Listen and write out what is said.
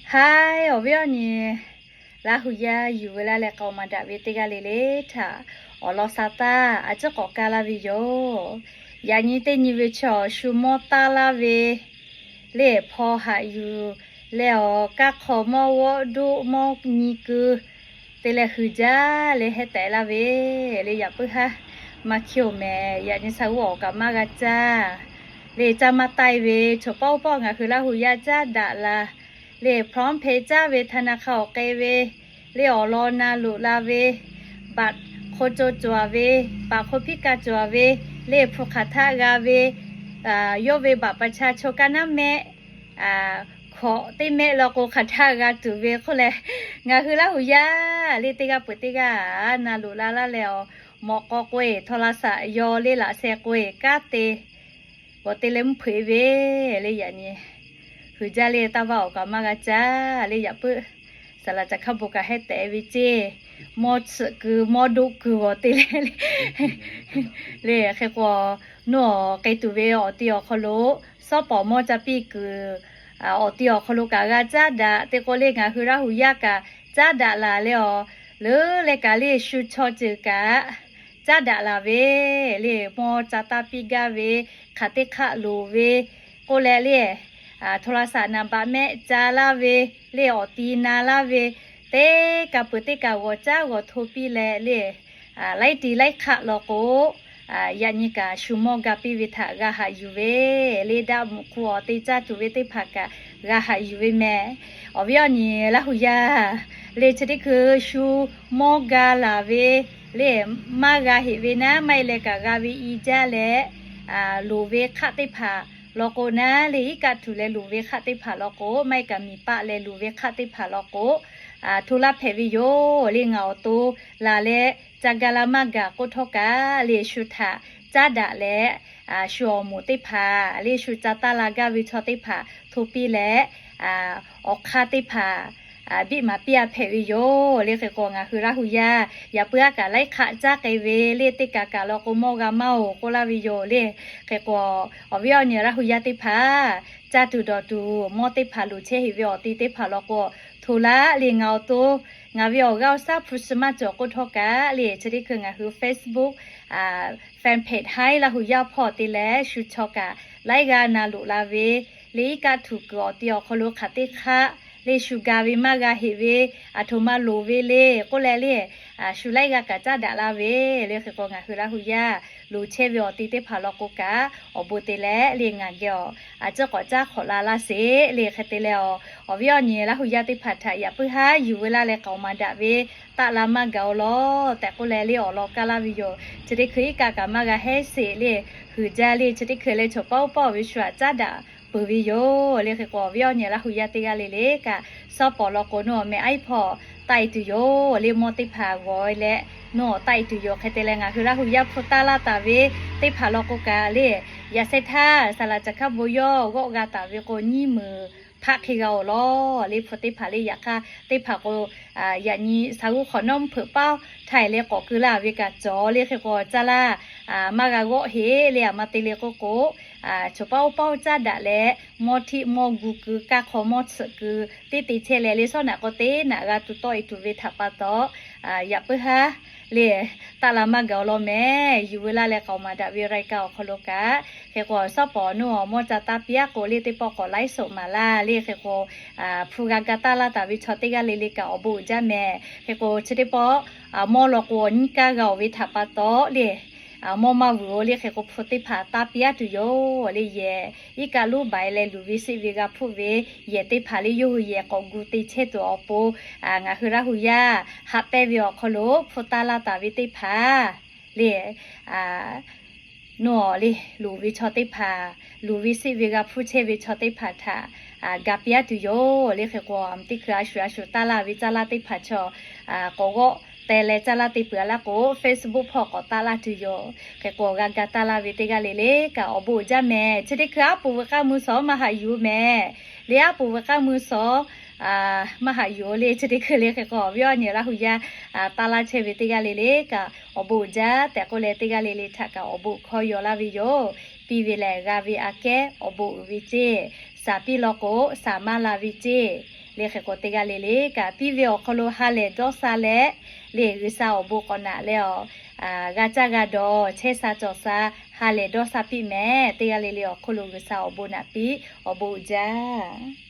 Haiˉ, awˬ viˉ awˬ nyi, Laˇ hu yaˇ yuˬ ve laˇ leh k'aoˍ maˍ daꞈ ve teˇ g'aˇ le le htaꞈ awˬ lawn sha taˇ a ciˉ k'awꞈ kaˇ laˇ ve yoˬ. Yaꞈ nyi teˇ nyi ve chaw shu mawˇ taˇ laˇ ve le, hpaw haꞈ yuˬ leh awˬ kaˇ hk'aw mawˇ g'awˆ doˆ mawˇ nyi keu te leh huiˍ jaˇ leh heh tehꞈ laˇ ve le. Yaꞈ puiˉ haˉ maˇ hkiˇ-oˬ mehˍ. Yaꞈ nyi sha g'uˇ awˬ kaꞈ maˇ g'a caˇ le, caˇ maˇ taiˇ ve chaw pawˆ pawˆ ngaˬ hui Laˇ hu yaˇ caˉ daꞈ la le, พร้อมเพย์ caˇ ve ธนาคาร awˬ k'ai ve le, awˬ lawn na loꞈ la ve, บัตร hk'o co cawˬ ve, บัตร hk'o piˉ ka cawˬ ve le, hpu hk'aˬ htaˆ g'a ve, yawˇ ve บัตรประชาชน kaˇ naˉ mehˆ hkawꞈ teˇ mehˆ law k'o hk'aˬ htaˆ g'a tuˬ ve k'oˆ leh, ngaˬ hui Laˇ hu yaˇ le teˇ g'aˇ peuˬ teˇ g'aˇ na loꞈ la laˇ leh awˬ mawꞈ k'aw k'oꞈ-e โทรศัพท์ yaw le laꞈ sheh k'oꞈ-e kanˉ te g'awˬ te leh mvuhˇ hpeuꞈ-e ve le. Yaꞈ nyi huiˍ jaˇ le, taˇ vaˇ awˬ kaꞈ maˇ g'a caˇ le. Yaꞈ puiˉ saˍ laˍ caˍ hkaˇ bon kaꞈ heh tehꞈ ve ceˇ, mawˇ tsuhꞈ keu mawˇ doˆ keu g'awˬ te leh le. Hk'e k'o, nawˬ k'ai tuˬ ve awˬ ti awˬ hk'aw lo, shawˉ pawˍ mawˇ ca piˇ kuiˬ awˬ ti awˬ hk'aw lo kaꞈ g'a caˉ daꞈ te k'o le, ngaˬ hui Laˇ hu yaˇ kaꞈ caˉ daꞈ laˬ leh awˬ leuˉ leh kaꞈ le, shu chaw ceuˬ kaꞈ caˉ daꞈ laˬ ve le. Mawˇ ca taˇ piˇ gaˇ ve, hk'aˬ teˇ hk'aˆ loˍ ve k'oˆ leh le, โทรศัพท์ naˍ baꞈ mehˆ ca laˇ ve le, awˬ ti na laˇ ve, teˇ kaꞈ peuˬ teˇ kaꞈ g'awˬ caˉ g'awˬ hto piˇ leh le, laiˉ ti laiˉ hk'aˆ law k'o, yaꞈ nyi kaꞈ shu mawˇ ga piˇ ve htaꞈ g'a haꞈ yuˬ ve le. Daꞈ mvuhꞈ hk'u awˬ te caˇ tuˬ ve teˇ hpaˍ kaꞈ g'a haꞈ yuˬ ve mehˍ. Awˬ viˉ awˬ nyi Laˇ hu yaˇ le, chi teˇ hkui shu mawˇ ga laˬ ve le, maˇ g'a heꞈ ve naˉ, maˇ heˆ leh kaꞈ g'a ve i jaˇ leh, loˍ ve hk'aˆ teˇ hpaˍ law k'o naˉ le, iˉ kaˆ tuˬ leh loˍ ve hk'aˆ teˇ hpaˍ law k'o, maˇ heˆ kaꞈ miˬ paˆ leh loˍ ve hk'aˆ teˇ hpaˍ law k'o, hto laˇ hpehꞈ ve yoˬ le. Ngaˬ awˬ to laˬ leh ca ga la maˇ gaˬ k'oˆ htawˇ kaꞈ le, shu htaꞈ caˉ daꞈ leh, shu awˬ moˍ teˇ hpaˍ le, shu ca taˇ la gaˇ ve chaw teˇ hpaˍ hto piˇ leh, awˬ hk'aˇ teˇ hpaˍ biˇ maˍ piˇ-a hpehꞈ ve yoˬ le. Hk'e k'o, ngaˬ hui Laˇ hu yaˇ yaꞈ puiˉ aˉ kaꞈ laiˉ hk'aˆ caˉ k'ai ve le, teˇ kaꞈ kaꞈ law k'o mawˇ g'a maˇ-oˬ k'oˆ laˇ ve yoˬ le. Hk'e k'o, awˬ viˉ awˬ nyi Laˇ hu yaˇ teˇ hpaˍ caˇ tuˬ dawˬ tuˬ mawˇ teˇ hpaˍ loˍ chehˇ heꞈ ve awˬ ti teˇ hpaˍ law k'o, hto laˇ le. Ngaˬ awˬ to ngaˬ ve awˬ g'aˇ awˬ shaˉ hpu shi maˇ cawˬ k'oˆ htawˇ kaꞈ le, chi teˇ hkui ngaˬ hui Facebook fanpage Haiˉ Laˇ hu yaˇ hpawˇ te leh shu chaw kaꞈ laiˉ g'aˇ na loꞈ la ve le, iˉ kaˆ tuˬ kuiˬ awˬ ti awˬ hk'aw lo hk'aˬ teˇ hk'aˆ le, shu ga ve maˇ g'a heꞈ ve, aˬ htoꞈ ma loˍ ve le k'oˆ leh le, shu laiˉ g'aˇ kaꞈ caˉ daꞈ laˇ ve le. Hk'e k'o, ngaˬ hui Laˇ hu yaˇ loˍ chehˇ ve awˬ ti teˇ hpaˍ law k'o kaꞈ awˬ bon te leh le, ngaˬ geh awˬ a ciˉ k'awꞈ caˉ hk'awꞈ la laˇ sheˍ le. Hk'e te leh, awˬ viˉ awˬ nyi Laˇ hu yaˇ teˇ hpaˍ htaꞈ yaꞈ puiˉ haˉ yuˬ ve laˇ leh k'aoˍ maˍ daꞈ ve taˆ la maˇ gaˬ-oˬ law tehꞈ k'oˆ leh le, awˬ lawn kaˇ laˇ ve yoˬ. Chi teˇ hkui iˉ kaˆ kaꞈ maˇ g'a hehˉ sheˍ le, huiˍ jaˇ le. Chi teˇ hkui leh chaw pawˆ pawˆ ve shu htaꞈ caˉ daꞈ peuˬ ve yoˬ le. Hk'e k'o, awˬ viˉ awˬ nyi Laˇ hu yaˇ teˇ g'aˇ le le kaꞈ, shawˉ pawˍ law k'o nawˬ meh aiˉ hpawˇ taˆ-e tuˬ yoˬ le. Mawˇ teˇ hpaˍ g'awˬ leh nawˬ taˆ-e tuˬ yoˬ. Hk'e te leh, ngaˬ hui Laˇ hu yaˇ hpu taˇ laˇ taˍ ve teˇ hpaˍ law k'o kaꞈ le, yaꞈ sheh htaˇ saˍ laˍ caˍ hkaˇ bon yawˇ g'awˆ g'a taˍ ve k'o, nyiˇ meunˍ hpaˆ hk'e g'a-oˬ law le. Hpu teˇ hpaˍ le, yaꞈ hk'aˇ teˇ hpaˍ k'o, yaꞈ nyi sha g'uˇ hk'awꞈ nawˉ mvuhˇ hpeuꞈ paoˇ htaˇ e leh k'awꞈ keu laˇ ve kaꞈ cawˬ le. Hk'e k'o, caˇ laˇ maˇ g'a g'awˆ heˆ le. Aˬ ma te le k'oˆ k'o, chaw pawˆ pawˆ caˉ daꞈ leh, mawˇ htiˆ mawˇ gu keu, kaˇ hk'aw mawˇ tsuhꞈ keu, teˇ te chehˇ leh le, shawˉ naꞈ k'o teˇ naꞈ g'a tuˬ tawˆ-e tuˬ ve htaꞈ pa taw, yaꞈ puiˉ haˉ le, taˆ la maˇ gaˬ-oˬ law meh. Yuˬ ve laˇ leh k'aoˍ maˍ daꞈ ve รายการ awˬ hk'aw lo kaꞈ, hk'e k'o, shawˉ pawˍ nawˬ mawˇ ca taˇ piˇ-a k'o le, teˇ pawˆ k'awꞈ ไลฟ์สด maˍ laˇ le. Hk'e k'o, hpu g'a ga taˇ laˇ taˍ ve chaw teˇ g'aˇ le le kaꞈ awˬ bon uiˍ jaˇ meh. Hk'e k'o, chi teˇ pawˆ mawˇ law k'o, awˬ nyiˇ kaˇ g'a-oˬ ve htaꞈ pa taw le, mawˇ maˇ vuiˬ-oˬ le. Hk'e k'o, hpu teˇ hpaˍ taˇ piˇ-a tuˬ yoˬ le. Yehˬ iˉ kaˆ lonˉ baiˍ leh luˬ ve seˆ ve g'a hpfuhˆ ve yehˬ teˇ hpaˍ le, yawˇ hui yehˬ k'awꞈ gu te chehˇ tuˬ awˬ pon, ngaˬ hui Laˇ hu yaˇ haꞈ pehnˇ ve awˬ hk'aw lo hpu taˇ laˇ taˍ ve teˇ hpaˍ le, nawˬ le, luˬ ve chaw teˇ hpaˍ, luˬ ve seˆ ve g'a hpfuhˆ chehˇ ve chaw teˇ hpaˍ htaꞈ ga piˇ-a tuˬ yoˬ le. Hk'e k'o, teˇ hkui a shuˍ a shuˍ taˇ laˇ ve caˇ laˇ teˇ hpaˍ chaw k'awꞈ g'awˆ teh leh caˇ laˇ te peuˬ-a laˇ k'o, Facebook hpawˇ k'awꞈ taˇ laˇ tuˬ yoˬ. Hk'e k'o, g'a ga taˇ laˇ ve teˇ g'aˇ le le kaꞈ awˬ bon uiˍ jaˇ meh. Chi teˇ hkui aˉ poꞈ veuꞈ k'aˇ mui shawˍ maˇ haꞈ yuˬ meh le, aˉ poꞈ veuꞈ k'aˇ mui shawˍ maˇ haꞈ yuˬ le. Chi teˇ hkui le, hk'e k'o, awˬ viˉ awˬ nyi Laˇ hu yaˇ taˇ laˇ chehˇ ve teˇ g'aˇ le le kaꞈ awˬ bon uiˍ jaˇ tehꞈ k'oˆ leh, teˇ g'aˇ le le htaꞈ kaꞈ awˬ bon hkawˇ yaw laˇ ve yoˬ. Piˇ ve lehˬ g'a ve aꞈ kehˉ awˬ bon uiˍ ve ceˇ. Saˍ piˇ law k'o, saˍ maˇ la ve ceˇ. Le hk'e k'o, teˇ g'aˇ le le kaꞈ piˇ ve awˬ hk'aw lo ha lehˬ dawˇ sha leh, le G'uiˬsha awˬ bon k'awꞈ naꞈ leh awˬ, g'a caˇ g'a dawˬ, chehˇ sha cawˬ sha, ha lehˬ dawˇ sha piˇ mehˍ. Teˇ g'aˇ le le awˬ hk'aw lo G'uiˬsha awˬ bon naꞈ piˇ, awˬ bon uiˍ jaˇ.